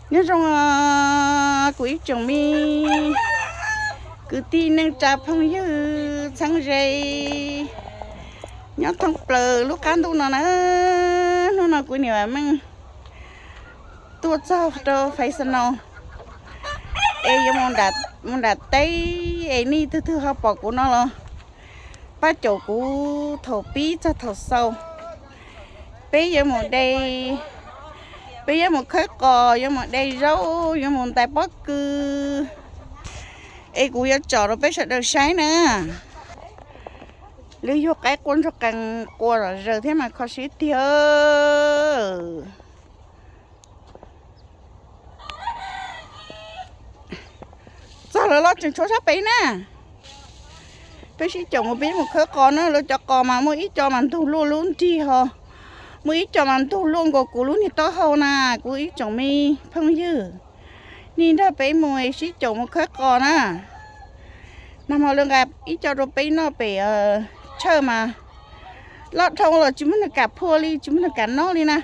Nyob zoo kuv ib tsoom me kwv tij neej tsa phooj ywg txheeb ze nyob thoob plaws lub qab ntuj no na. Hnub no kuv niam Vam Meej tuaj txog rau Fresno es yuav mus nram teb es nej tug twg ho pom kuv no los pab caum kuv thaum pib txog thaum xaus. Peb yuav mus de, peb yuav mus khawb qos, yuav mus de zaub, yuav mus ntais pob kws es kuv yuav tsom rau peb sawv daws saib na. Lub yug qaib quaj ntsuag qees quas zom zaws thiab mas kho siab tiag. Txog lawm los tseem tshuav sab pem na. Peb sib caum mus peb mus khawb qos na, lawv cov qos mas muaj ib co mas ntug luaj lub nrig ho, muaj ib co mas ntug luaj nkaus kuv lub niag taub hau na. Kuv ib tsoom me phooj ywg, nej nrog peb mus sib caum mus khawb qos na. Nag hmo lawv nqa ib co rau peb noj pem church mas loj dhau los tsis muaj neeg kam phua li, tsis muaj neeg kam noj li na.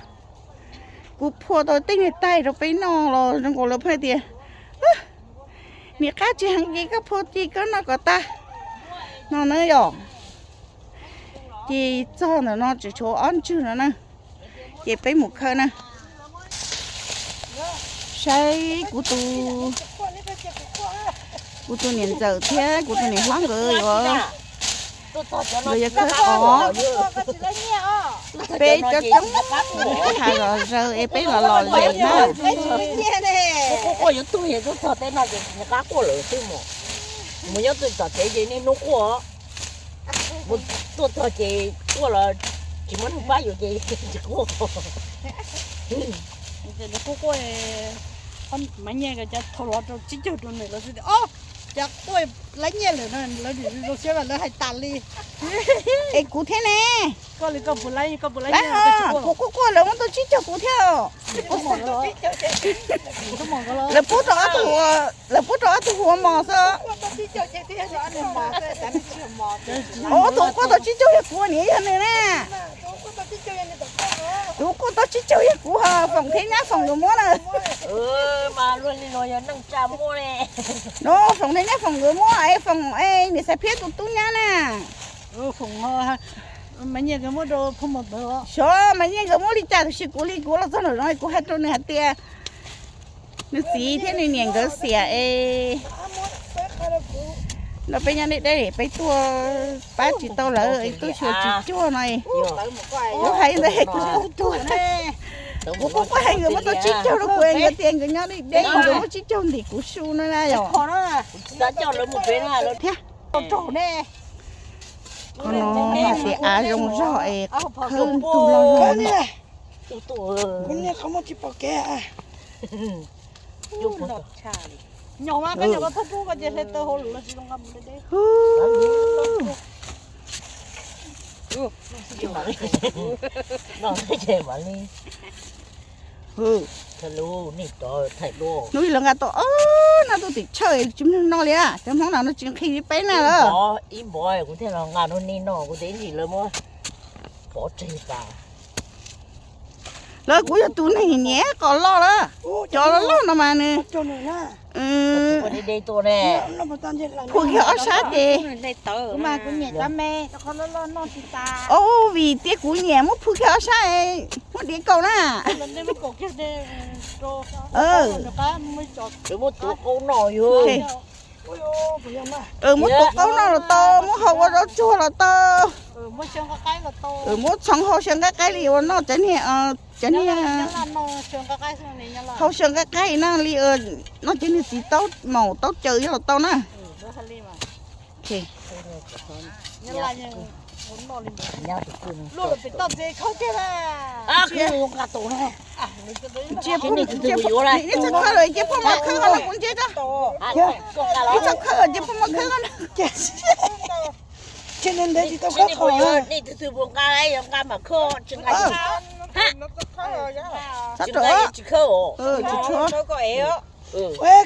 Kuv phua tau tej niag taig rau peb noj los zoo nkaus lawv pheej tias, niam qab tsis heev ces koj phua ces koj noj kom tag no na yom. Ces txog ntawm no tseem tshuav ob ntswg no na, ces peb mus khawb na. Saib kuv tus, kuv tus niam ntxawm thiab kuv tus niam hlob nkawd yuav, nkawd yuav khawb qos. Peb coob coob, tham zom zaws es peb los los lem na. Quaj quaj yuav tuag es tuaj txog tej no ces nws qab quaj lawm xwb mas. Mus nyob twg tom tsev ces niaj hnub quaj. Mus tuaj txog ces quaj los tsis muaj neeg pab yus ces tsis quaj. Ces nws quaj quaj, Maiv Nyiaj nkawd cov thau los rau tsib caug rau nws los xwb tias, Ob, cas quaj Laiv Nyiaj lawm no, lawv nim zoo siab mas lawv hais tas li. Es kuv thiab ne. Koj li koj puas laib, koj puas laib Nyiaj, kuv quaj quaj lawv muab tau tsib caug kuv thiab. Lawv pub rau ob tug, lawv pub rau ob tug hu ua mos xwb. Ob tug quaj tau tsib caug yog kuv, niam yog nws na. Tus quaj tau tsib caug yog kuv ho, Foom thiab nyab Foom nkawd muab na. No Foom thiab nyab Foom nkawd muab es Foom es niam Xaiv Phiab tus tub nyab na. Xyov Maiv Nyiaj nkawd muab li cas tab sis kuv li kuv los txog nram zoov kuv hais rau nws hais tias nws txiv thiab nws niam nkawd xiam es no peb nyob deb deb peb tuaj pab tsis tau lawv es tuaj xyuas tsis cuag no. Kuv hais ntawd kuv, kuv kuj hais nkawd muab tau tsib caug rau kuv es nkawd tias nkawd nyob deb deb nkawd muab tsib caug ntim kuv su no na yom. Thiab qhov no hais tias av zoo zog es khawb ntug los zoo. Hnub ib lawv nqa tau ob nab tuaj tim church tsis muaj neeg noj li, cov Hmoob no no tsis nqhis li peb na lawm. Lawv kuv yog tus neeg nyiam qos loj lawm, cov loj loj no mas nws phu kiag ob sab ces, o vim tias kuv nyiam muab phu kiag ob sab, muab diav kaus na. Muab tuav qaub noj los tau, muab hau ua zaub tsuag los tau, muab txhoov hau xyaw nqaij qaib li ua noj cov niag, cov niag hau xyaw nqaij qaib no li, noj cov niag txiv taub maum taub caws los tau na. Ib txog khawb lawm ces pheej mus khawb no kuv ntsia tso. Ib txog khawb lawm ces pheej mus khawb no. Tsis tshuav.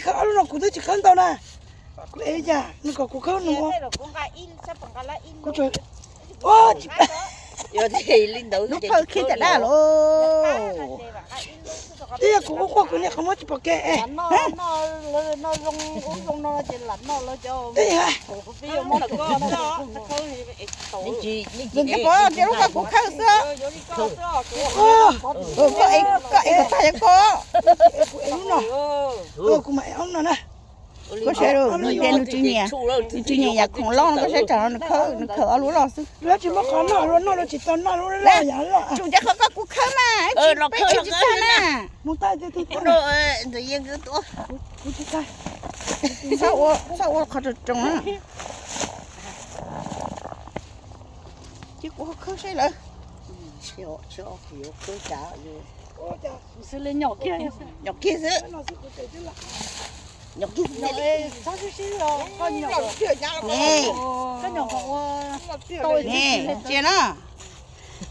Khawb ob lub no kuv twb tsis khawb ntau na. Kuv ev cas nws kom kuv khawb no. Lub phawj khiav cam dab lauj. Twb yog kuv ua quaj kuv niam qhov muag tsis pom kev es. Niam pov tias lub ko kuv khawb xwb. Koj ev kom tag yog koj. Kuv ev lub no. Kuv mam ev ob no na. Koj saib, nws tias nws tsw nyiam, nws tsw nyiam yam khoom loj no, koj saib tsam no nws khawb, nws khawb ob lub loj xwb. Lawv tsis muaj qhov noj, lub noj lawv tsis tau noj lub loj yam loj. Tsum cov qhov koj kuv khawb mas, peb tsis txawj na. Mus tag, kuv tsis txawj. Txhob ua qhov roos roos na. Ces kuv ho khawb saib lawm. Nyom kiag xwb. Nyom kiag xwb. Cia na,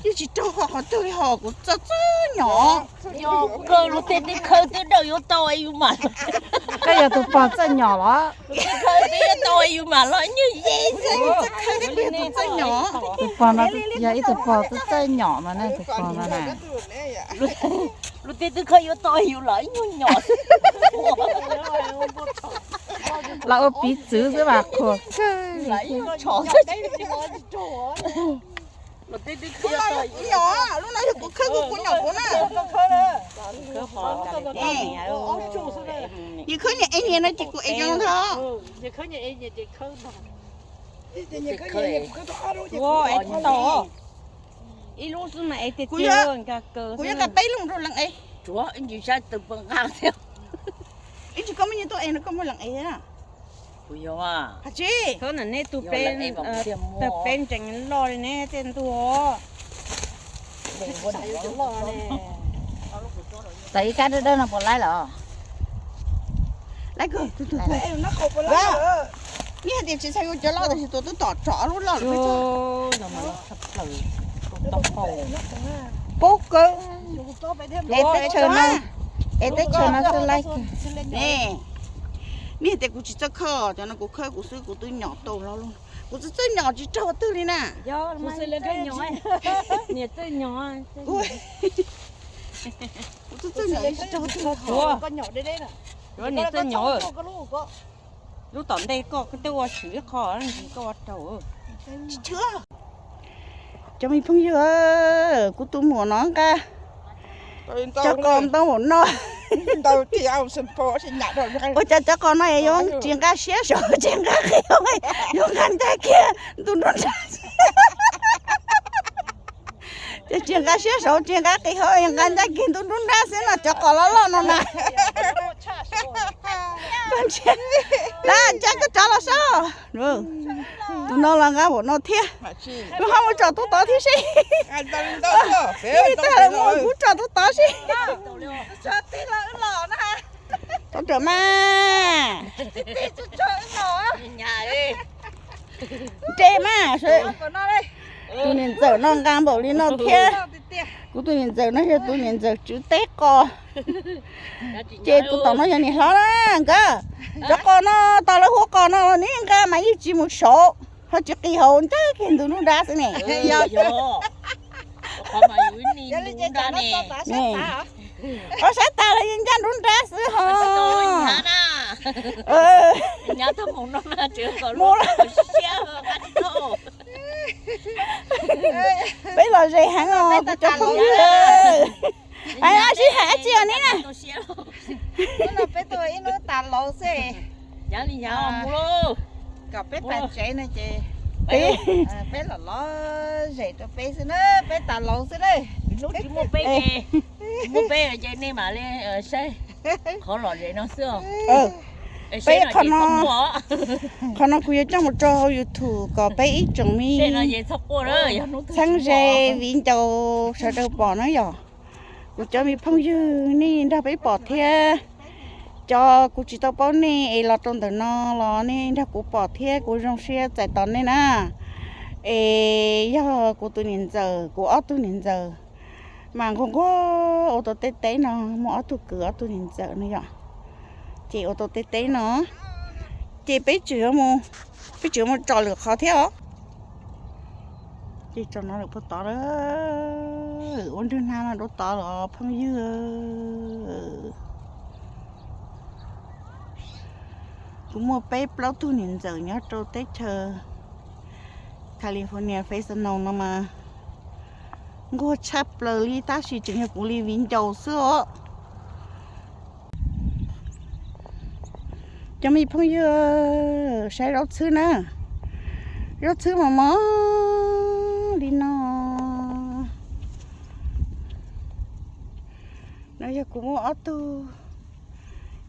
yeej tsis raug qhov twg li hos kuv txawj txawj nyom. Koj yog tus pog txawj nyom los? Koj yog tus pog txawj nyom. Tus pog no yog ib tug pog txawj txawj nyom mas ne, tus pog no na. Lub teb twb khawb yuav tau yus los ib nyuag nyom. Los ua piv txwv xwb mas qhuas kawg. Lub no yog kuv khawb kuv nyom kuv na. Yus khawb nyias ev nyias no ces kuv ev cov no ntag. Ib lub xwb mas ev tiag tiag, kuv yuav nqa peb lub rau leej ev. Ib ntsis koj muaj nyias tuaj ev no koj muaj leej ev na. Tsis, thaum nej tus peb, tawg peb ntsees loj li ne tej ntuj. Tawm ib kab dawb dawb no puas laib los? Laib kawg. Nej hais tias tsis txhais yuav cov loj tab sis tus twb tom tsom lub loj lawm. Pub kawg. Es teb chaws no, es teb chaws no xwb laib kawg. Nej hais tias kuv tsis txawj khawb, cov no kuv khawb kuv xwb, kuv twb nyom tau los lub. Kuv txawj txawj nyom tsis raug twg li na. Kuv txawj txawj nyom tsis raug twg li. Niam txawj nyom. Lub tom ntej koj twb ua swm ib qho ntsis koj ua raug. Tsis tshua. Cov me phooj ywg, kuv tus muam no nqa cov qos ntau npaum no. Ua cas cov qos no yuav tsis nqa siab saud tsis nqa qis hauv, yuav nqa ncaj kiag ntu nruab nrab. Ces tsis nqa siab saud tsis nqa qis hauv, yuav nqa ncaj kiag ntu nruab nrab xwb no, cov qos loj loj no na. Koj ntsia, lawv cab koj rov los saib. Tus no los nqa npaum no thiab. Lub hauv mus tsom tub tod thiab seb. Ib tag lawv mus kuv tsom tub tod seb. Tov rawm mas. Nres mas. Tus niam ntxawm no nqa npaum li no thiab. Kuv tus niam ntxawm no yog tus niam ntxawm tswv teb qos. Ces tus tom no yog niam hlob na nkawd. Cov qos no, tos lawv hu qos no los neb nqa mas yeej tsis mus saud, ho tsis qis hauv, ncaj kiag ntu nruab nrab xwb ne. Qhov sab tas los yeej ncaj nruab nrab xwb ho. Mus, peb lom zem heev os kuv cov phooj ywg. Hais dab tsi hais dab tsi os neb na. Peb tus ib hnub tas laus xwb. Kom peb pas tsev no ces peb, peb los lom zem rau peb xwb na, peb tas laus xwb na. Hnub tsis muaj peb ces, muaj peb ces nej mam li saib qhov lom zem no xwb. Peb qhov no, qhov no kuv yuav coj mus tso hauv YouTube kom peb ib tsoom me txheeb ze viv ncaus sawv daws pom na yom. Kuv cov me phooj ywg, nej nrog peb pom thiab. Cov kuv tsis tau paub nej es los rau ntawm no los nej nrog kuv pom thiab, kuv zoo siab txais tos nej na. Es yog kuv tus niam ntxawm, kuv ob tug niam ntxawm mas nquag nquag ua tau tej teb no, muaj ob tug kwv ob tug niam ntxawm no yom. Ces ua tau tej teb no, ces peb tseem yuav mus, peb tseem yuav mus tsom lwm qhov thiab os. Ces tsom no lawm puag tod lawm. Ua nrwg hnab no rau tod los phooj ywg. Kuv muaj peb plaub tug niam ntxawm nyob rau teb chaws California Fresno no mas nquag tshaj plaws li tab sis tseem yog kuv li viv ncaus xwb os. Cov me phooj ywg, saib zaub txhwb na, zaub txhwb mos mos li no. No yog kuv muaj ob tug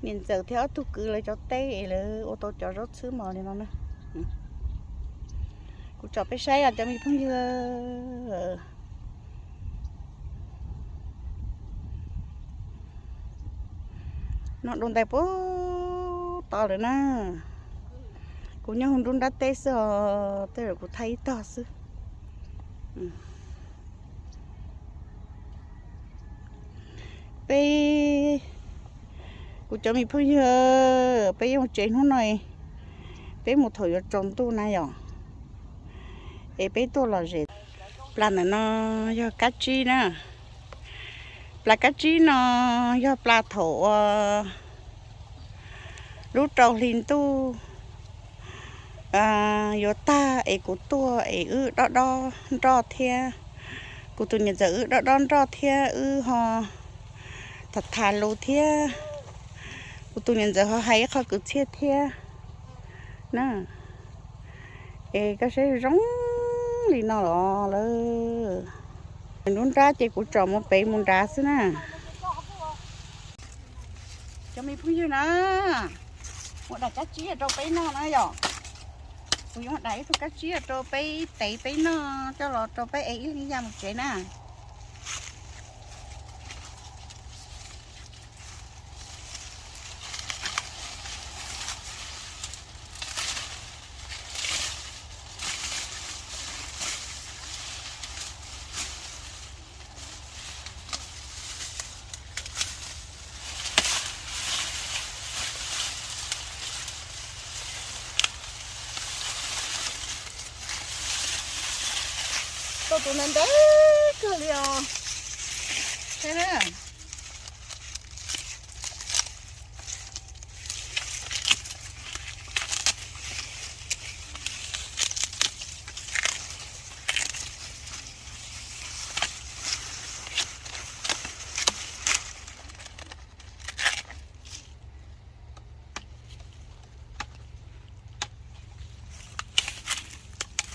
niam ntxawm thiab ob tug kwv lawv cov teb es lawv ua tau cov zaub txhwb mos li no na. Kuv tsom peb saib os cov me phooj ywg. No dua ntais puag tod lawm na. Kuv nyob hauv nruab nrab teb xwb os, tej zaum kuv thaij ib tog xwb. Peb, kuv cov me phooj ywg, peb yuav mus tsev hnub no, peb mus thaum yuav tsaus ntuj na yom. Es peb tuaj lom zem. Plas ntawm no yog kab tsib na. Plas kab tsib no yog plas thaum ua lub rau hli ntuj yuav tag es kuv tuaj es wb dob dob nroj thiab. Kuv tus niam ntxawm wb dob dob nroj thiab wb ho tham tham lus thiab. Kuv tus niam ntxawm ho hais ib qho kwv txhiaj thiab na. Es koj saib zoo li no los lawm. Nruab nrab ces kuv tsom mus pem mus nrad xwb na. Cov me phooj ywg na, ua daim kab tsib rau peb noj na yom. Kuv yuav daim ib tug kab tsib rau peb tev peb noj coj los rau peb ev ib leeg yaj mus tsev na. Tau tus ntev ntev kawg li os.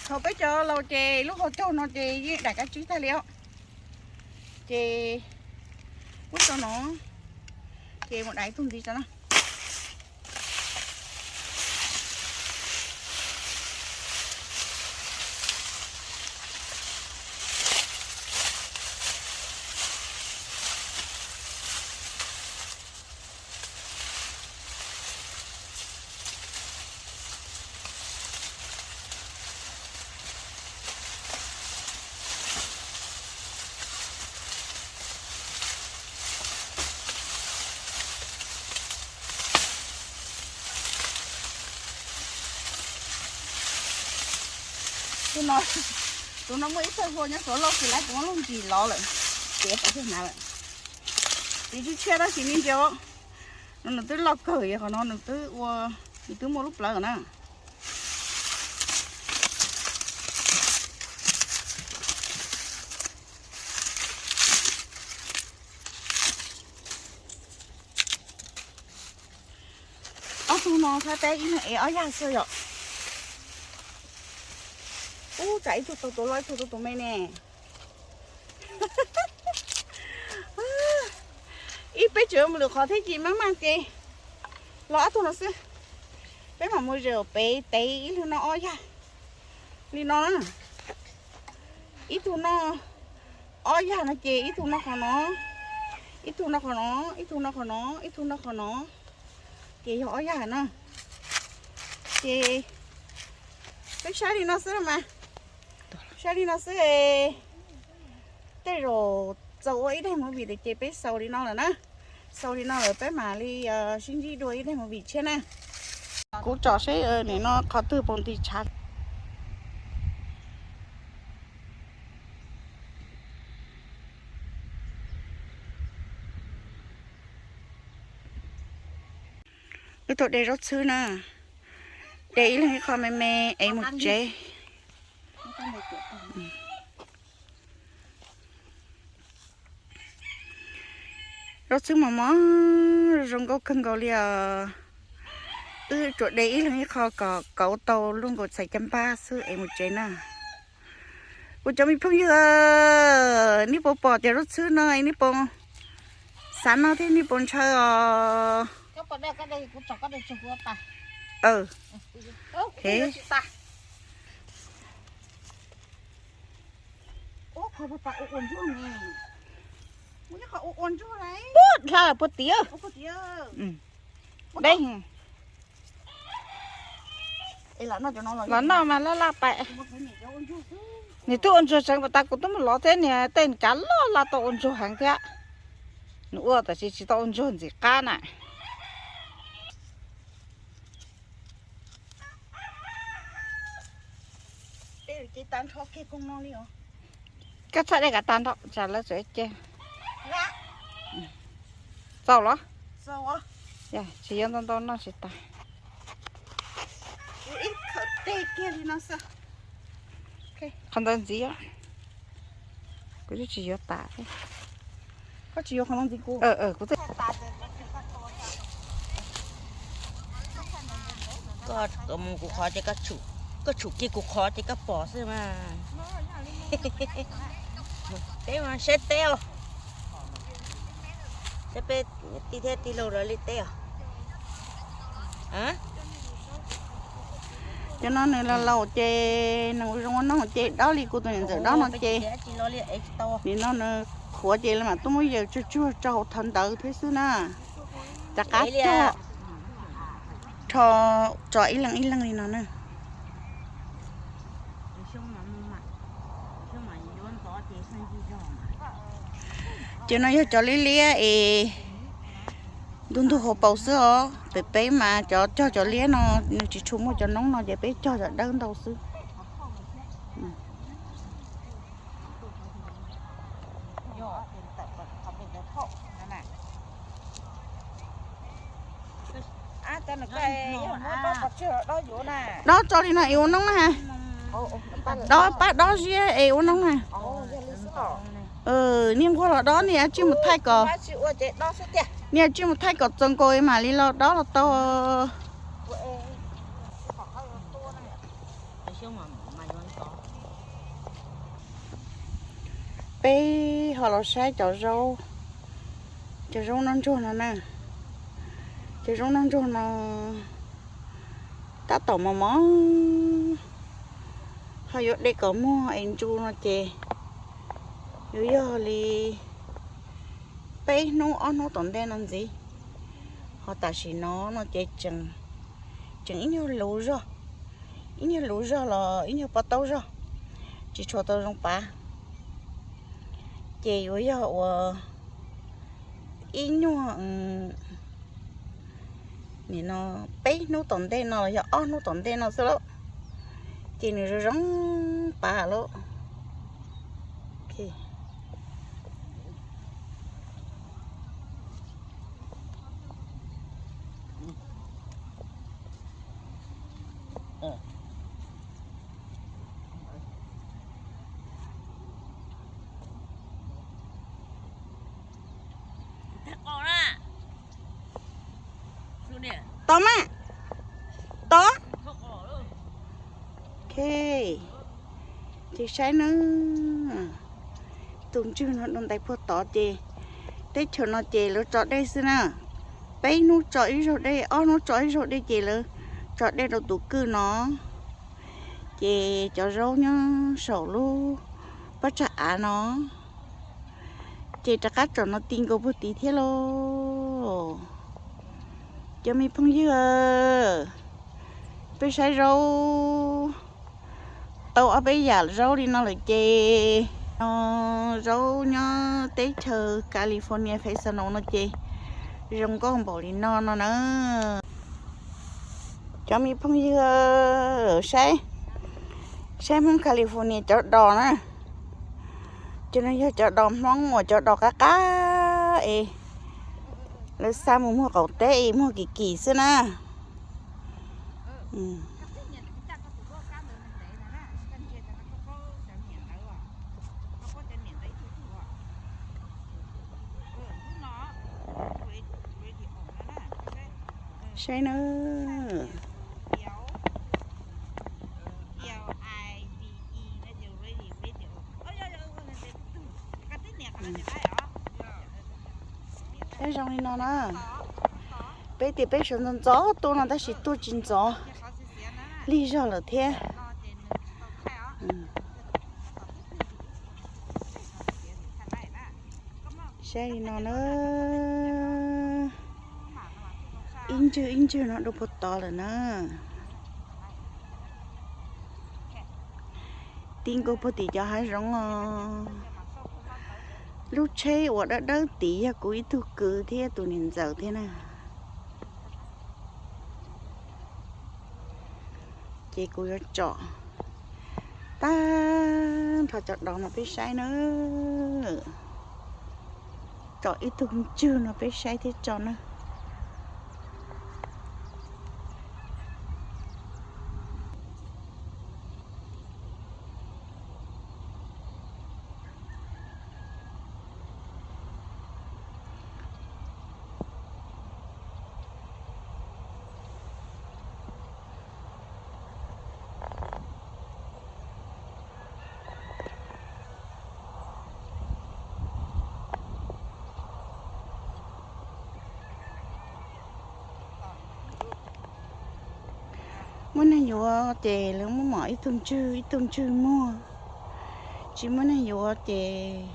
Thaum peb cov laus ces lub hauv caug no ces yeej daim kab tsib tag li os. Ces ub tso no, ces mus daim ib tug ntxiv tso na. Tus no, tus no muaj ib txoj hlua nyob saum lauj, tsis laib kuv muab lub ntsis lov lawm, tiav pov tseg hnav lawm. Ces tshiab tshiab tab sis me ntsis, no nws twb loj kawg, qhov no nws twb ua, nws twb muaj lub plawv na. Ob tug no xab teb ib leeg ev ob yag xwb yom. Ub, tsam ib tug tau tus loj ib tug tau tus me ne. Ib peb tseem mus lwm qhov thiab ces maj maj ces los ob tug no xwb. Peb mam mus zaum pem tev ib leeg noj ob yag li no na. Ib tug noj ob yag no ces ib tug noj qhov no, ib tug noj qhov no, ib tug noj qhov no, ib tug noj qhov no, ces yog ob yag na. Ces peb saib li no xwb mas, saib li no xwb. Tej zaum txaus ua ib daim movie ces peb xaus li no lawm na. Xaus li no lawm peb mam li sib ntsib dua ib daim movie tshiab na. Kuv tsom seb nim no qhov twg puas nti tshav. Wb tuaj de zaub txhwb na, de ib leeg ib qho me me es mus tsev. Zaub txhwb mos mos zoo nkauj kawg nkaus li os. Wb tsuas de ib leeg ib qho kom kauv tau luaj nkaus txhais caj npab xwb es mus tsev na. Kuv cov me phooj ywg, nej puas pom cov zaub txhwb no, nej puas xav noj thiab nej puas ntshaw os? Puag dlha puag tid. Deb. Los noj mas laj laj pais. Nws twb ua ntsuag tseev pas tas kuv twb mus lov thiab, niag tej kav loj laj tau ua ntsuag heev thiab. Nws ua tab sis tsis tau ua ntsuag ntxim qab na. Koj txhaj de kav tag nrho tsam lawv tseem cia. Txaus los? Tsis yuav ntau ntau noj tsis tas. Qhov ntawd ntxiv, kuv twb tsis yuav tas thiab. Kuv mus kuv qhov ces koj tshum kiag kuv qhov ces koj pom xwb mas. Teb mas saib teb os. Saib peb tij thiab tij laug lawv li teb os. Cov no nws laus laus ces nws ua zoo ua noog ces dob li kuv tus niam ntxawm dob no ces nim no nws qhuav ces lawv mam tuaj muab yawm tsuag tsuag rau hauv thawv ntawd thiab xwb na. Rov qab cog, rho tso ib leeg ib leeg li no na. Cov no yog cov liab liab es ntug ntug hauv paus xwb os. Pem peb mas cov cog cov liab no nws tsis tshua muaj cov noob no ces peb cog cov dawb ntau xwb. Dob tso li no es ua noob na. Dob pab dob ziab es ua noob na. Niaj nquag los dob, niaj tsij mus thaij kom, niaj tsij mus thaij kom txaus nkaus mam li los dob los tau. Peb ho los saib cov zaub, cov zaub noj ntsuag no na. Cov zaub noj ntsuag no tab tom mos mos, ho yuav de kom muag es ntsu no ces yuav yog li peb hnub ob hnub tom ntej no ntxiv. Ho tam sim no no ces tseem ib nyuag luv zog, ib nyuag luv zog los ib nyuag pob taub zog, tsis tshua tau zoo pav. Ces yuav yog uas ib nyuag, nim no peb hnub tom ntej no los yog ob hnub tom ntej no xwb lauj, ces nws zoo zoo pav lauj. Tod mas, tod. Ok, ces saib na, tus ntswg no dua ntais puag tod ces teb chaws no ces lawv tso dej xwb na. Peb hnub tso ib zaug dej, ob hnub tso ib zaug dej ces lawv tso dej rau tus kwj no. Ces cov zaub nyob saum lub pob tsag av no, ces rov qab tsom no ti nkaus puag tid thiab lauj. Cov me phooj ywg, peb saib zaub tau ob peb yam zaub li no lawm ces, zaub nyob teb chaws California Fresno no ces zoo nkauj npaum li no no na. Cov me phooj ywg, saib, saib Hmoob California cov dos na. Cov no yog cov dos Hmoob uas cov dos qab qab es Lawv xa mus muag qaum teb es muag kim kim xwb na. Saib na. Saib zoo li no na. Peb tias peb sawv ntxov ntxov tuaj no tab sis tuaj tsis ntxov lig zog lawm thiab. Saib li no na. Ib ntswg ib ntswg no dua puag tod lawm na. Ti nkaus puag tim cov hav zoov os. Lub tsheb uas dawb dawb tid yog kuv ib tug kwv thiab tus niam ntxawm thiab na. Ces kuv yuav tsom tag nrho cov dov no peb saib na. Tsom ib tug ntswg no peb saib thiab tso na. Muaj neeg yuav ces lawv muab mom ib tug ntswg ib tug ntswg muag. Tsis muaj neeg yuav ces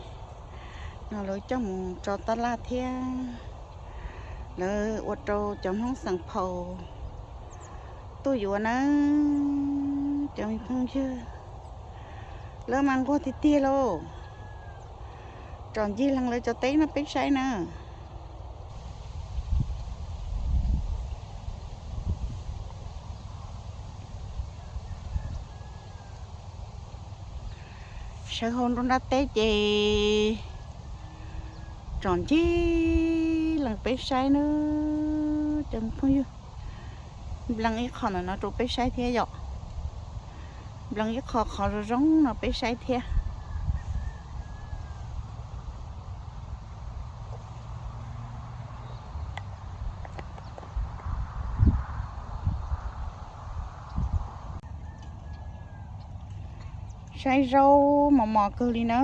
no lawv coj mus tso tab laj thiab. Lawv ua rau cov Hmoob Xeem Phaum tuaj yuav na, cov me phooj ywg. Lawv mas nquag tiag tiag lauj. Tsom ncig lees lawv cov teb no peb saib na. Sawv hauv nruab nrab teb ces tsom ncig lees peb saib na, cov me phooj ywg. Nplees ib qho ntawm no rau peb saib thiab yom. Nplees ib qho qhov zoo zoo no peb saib thiab. Saib zaub mos mos kawg li na,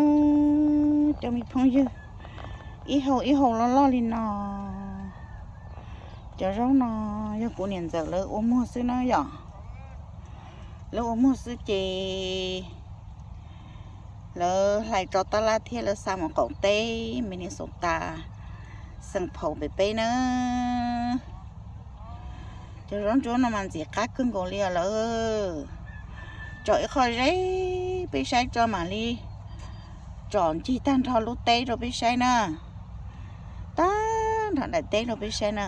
cov me phooj ywg. Ib hau ib hau loj loj li no. Cov zaub no yog kuv niam ntxawm lawv ua muag xwb na yom. Lawv ua muag xwb ces lawv hlais tso tab laj thiab lawv xa mus qaum teb Minnesota, Xeem Phaum pem peb na. Cov zaub ntsuab no mas ntxim qab kawg nkaus li os lawm. Tsom ib qho zeb peb saib tso mam li tsom ncig tag nrho lub teb rau peb saib na. Tag nrho daim teb rau peb saib na.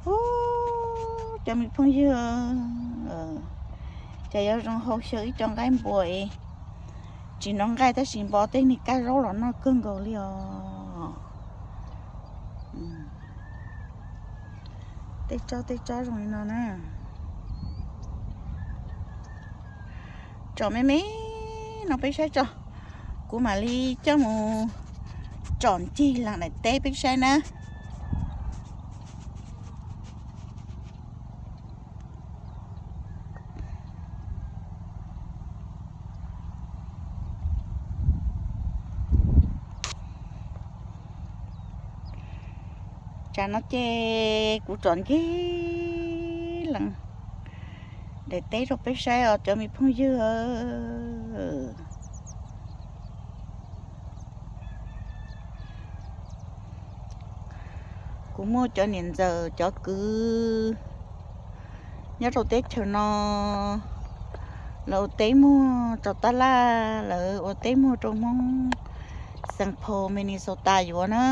Ub, cov me phooj ywg, cas yuav zoo hau xyaw ib co nqaij npua es tsis noj nqaij tab sis npo tej niag kab zaub los noj kawg nkaus li os. Tej tsob tej tsob zoo li no na. Tsom me me no peb saib tso. Kuv mam li coj mus tsom ncig lees daim teb peb saib na. Tsam no ces kuv tsom ncig lees daim teb rau peb saib os cov me phooj ywg. Kuv muaj cov niam ntxawm cov kwv nyob rau teb chaws no, lawv ua teb muag rau tab laj, lawv ua teb muag rau Hmoob Saint Paul Minnesota yuav na.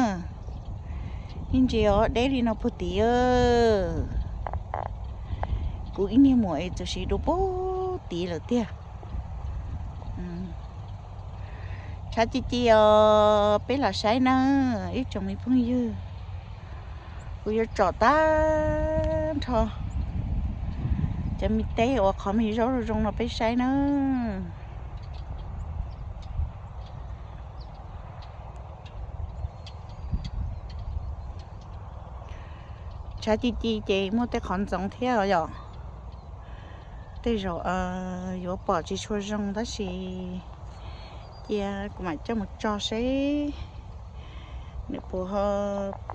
Ib ntsis os deb li no puag tid. Kuv ib niag muam es txawm siv dua puag tid lawm tiag. Tshav ci ci os, peb los saib na ib tsoom me phooj ywg. Kuv yuav tsom tag nrho cov me teb uas qhov me zaub zoo zoo no peb saib nawb. Tshav ci ci ces muaj tej qhov ntxoov thiab os yom. Tej zaum yuav pom tsis tshua zoo tab sis cia kuv mam coj mus tso seb nws puas ho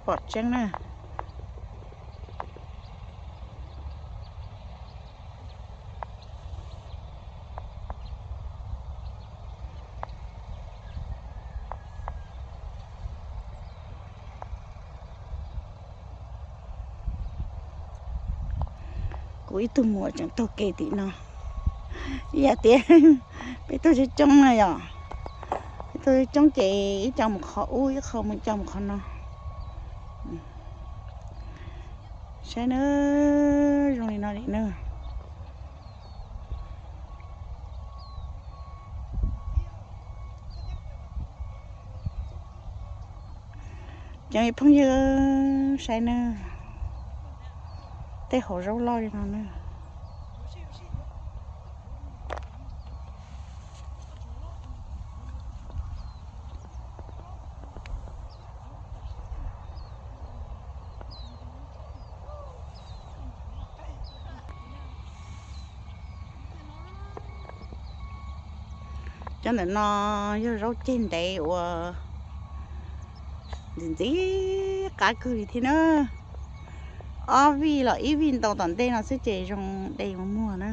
pom tseeb na. Kuv ib tug muam tseem taug kev tim no. Ib yam tias peb tuaj coob coob na yom, peb tuaj coob coob ces ib co mus qhov ub ib qho mus co mus qhov no. Saib nawb, zoo li no li na. Cov me phooj ywg saib nawb, tej hauv zaub loj li no na. Cov ntawm no yog zaub ceg ntev uas ntxim ntxim qab kawg li thiab na. Ob vij los ib vij ntau tom ntej no xwb ces zoo de mus muag na.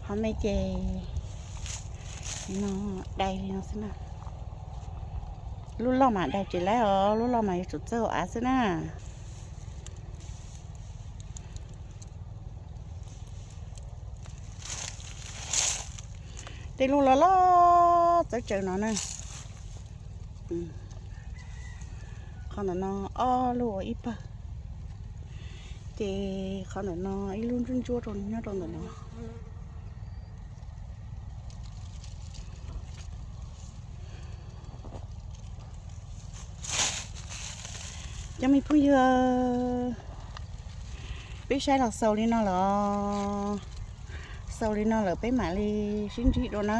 Qhov no ces no dai li no xwb na. Lub loj mas dai tsis laib os, lub loj mas yuav tsum txawj hauv av xwb na. Tej lub loj loj txawv tsaws no na. Qhov ntawm no ob lub ua ib pawg, ces qhov ntawm no ib lub ntsuab ntsuab rau nyob rau ntawm no. Cov me phooj ywg, peb saib los xaus li no lawm, xaus li no lawm peb mam li sib ntsib dua na.